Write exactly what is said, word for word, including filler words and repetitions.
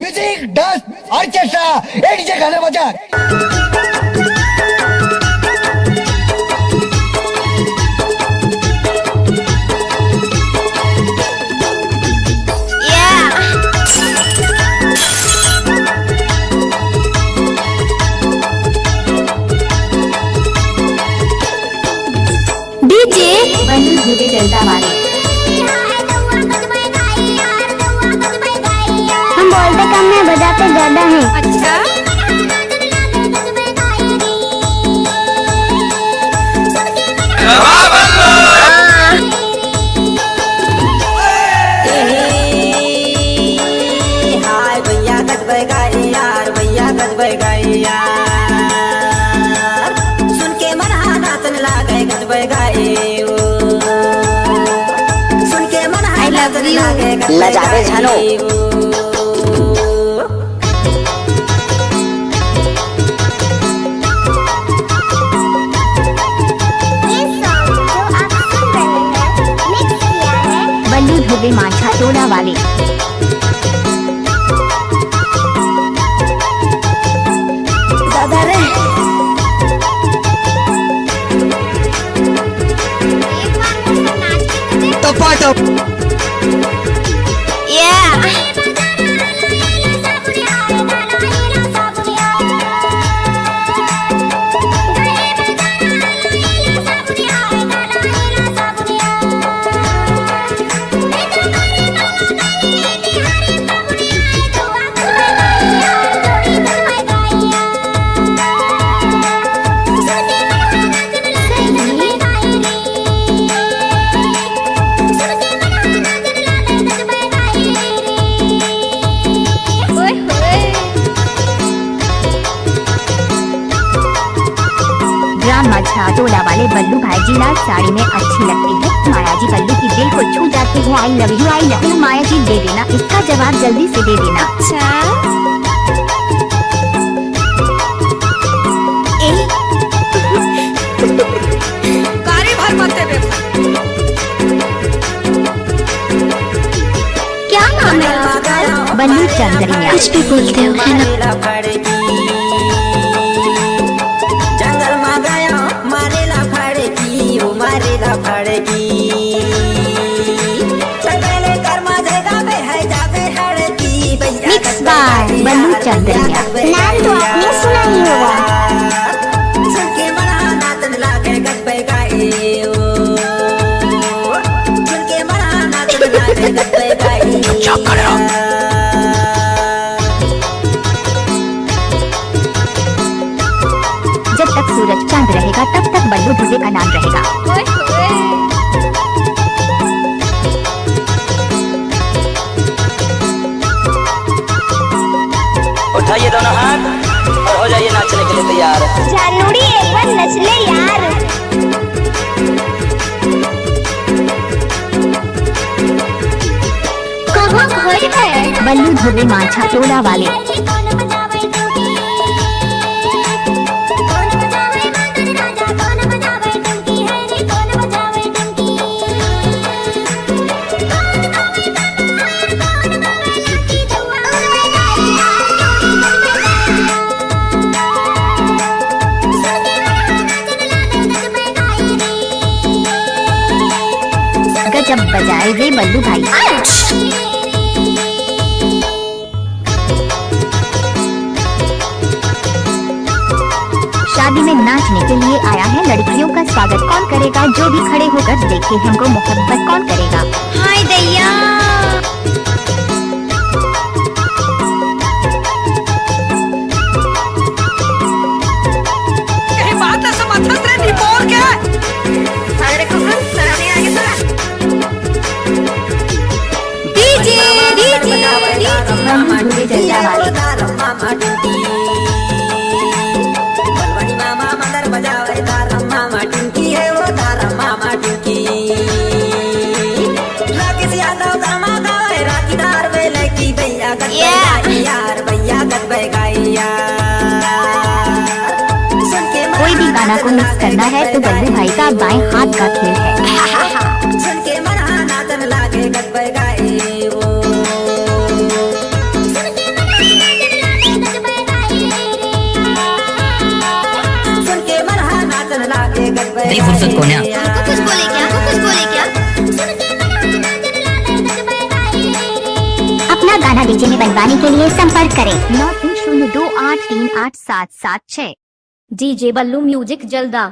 Music, dance, orchestra, ADJ गाना बजा। DJ बंदू धीरे जलता वाले। हम बोलते कम है, बजाते ज्यादा है। अच्छा। हाय भैया गजबै गाई यार, भैया गजबै गाई यार। सुन के मन हा नाचन लागे गजबै गाई ओ। सुन के मन हा I love नाचन you। लागे गजबै लजाबे गाई झनो। ओ। ये सॉन्ग जो आप सुन रहे हैं, मिक्स किया है बल्लू धोबे मांझा टोला वाले। दादा रे। टपाटप। Yeah। ग्राम मझा टोला वाले बल्लू भाई जी लाल साड़ी में अच्छी लगती है माया जी। बल्लू की दिल को छू जाती है। I love you, I love you माया जी, दे देना इसका जवाब, जल्दी से दे देना। अच्छा। ए। गाड़ी भर मत देबे। क्या नाम है आपका? बल्लू चंद्रिया। कुछ भी बोलते हो, है ना? जंगल मा गया, मारेला फड़की, ओ मारेला फड़की। त पहले कर्मा जगह पे है जाबे हड़की, भैया मिक्स बाय बल्लू चंद्रिया। नाम तो आपने सुना ही होगा। सुन के मना नाचन लागे गजबै गाई ओ। सुन के मना नाचन लागे गजबै गाई। चुपचाप खड़े रहो। जब तक सूरज चांद रहेगा, तब तक बल्लू भुजे का नाम रहेगा। ओए होए। उठाइए दोनों हाथ और हो जाइए नाचने के लिए तैयार। जानूड़ी एक बार नच ले यार। कहाँ घर है? बल्लू धोबे मांझा टोला वाले। गजब बजाए रे बल्लू भाई। शादी में नाचने के लिए आया है लड़कियों का स्वागत कौन करेगा? जो भी खड़े होकर देखे हमको मोहब्बत कौन करेगा? हाय दैया। कहीं बात ऐसा मत हंस रहे, निपोर के। अरे कुकुर, शर्म नहीं आएगी तुला? DJ, DJ, DJ. कोई भी गाना को मिक्स करना है तो बल्लू भाई का बाएं हाथ का खेल है। सुन के मन हा नाचन लागे गजबै गाई ओ। सुन के मन तेरी फुर्सत कोन्या। कुछ बोले क्या कुछ बोले क्या? अपना गाना डीजे में बनवाने के लिए संपर्क करें। नौ तीन शून्य दो आठ तीन आठ सात सात छह। डीजे बल्लू म्यूजिक जलदा।